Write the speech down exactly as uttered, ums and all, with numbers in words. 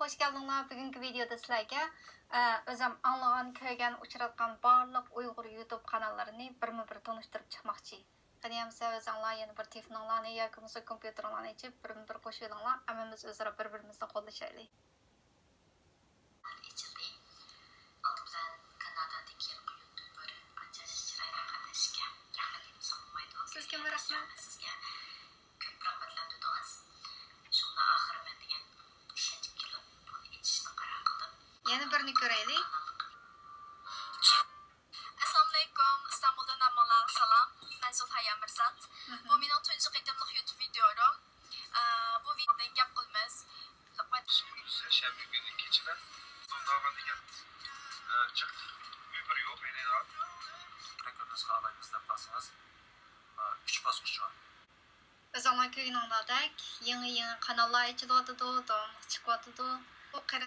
خۇش كەلدىڭلار. بۈگۈنكى ۋىدېيودا سىلەرگە، ئە، ئۆزۈم ئاڭلىغان، كۆرگەن، ئۇچراتقان بارلىق ئۇيغۇر يۇتۇب قاناللىرىنى بىرمۇ بىر تونۇشتۇرۇپ چىقماقچى. قېنى ئەمىسە ئۆزۈڭلار يەنە بىر تېلېفونۇڭلارنى ياكى بولمىسا كومپيۇتېرىڭلارنى ئېچىپ، بىرمۇ بىر قوشۇۋېلىڭلار. ھەممىمىز ئۆزئارا بىر-بىرىمىزنى قوللىشايلى. ئېچىلدى. ئالدى بىلەن كانادادىكى ھېلىقى يۇتۇبېر ئانچە چىرايلىق قاتناشكەن. رەھمەت دېمىسەم بولمايدۇ. سىزگىمۇ رەھمەت. سىزگە كۆپ رىغبەتلەندۈردىڭىز. شۇڭا ئاخىرى مەن دېگەن ئىشەنچكە كېلىپ، بۇنى ئېچىشنى قارار قىلدىم. يەنە بىرنى كۆرەيلى. ئەسسالامۇئەلەيكۇم، ئىستانبۇلدىن ھەممىڭلارغا سالام. مەن زۇلھايا مىرزات. بۇ مېنىڭ تۇنجى قېتىملىق يۇتۇب ۋىدېيوم. ئە، بۇ ۋىدېيودىن گەپ قىلىمىز. شەنبە كۈنى كېچىدە زۇلداغا دېگەن، ئە، جىق ئۇيغۇر يوق، يەنى رېكوردىنى خالايمىز دەپ قالسىڭىز، ئە، ئۈچ باسقۇچ بار. ئۆزۈڭلار كۆرگىنىڭلاردەك يېڭى-يېڭى قاناللار ئېچىلىۋاتىدۇ، داۋاملىق چىقىۋاتىدۇ. بۇ قېرى-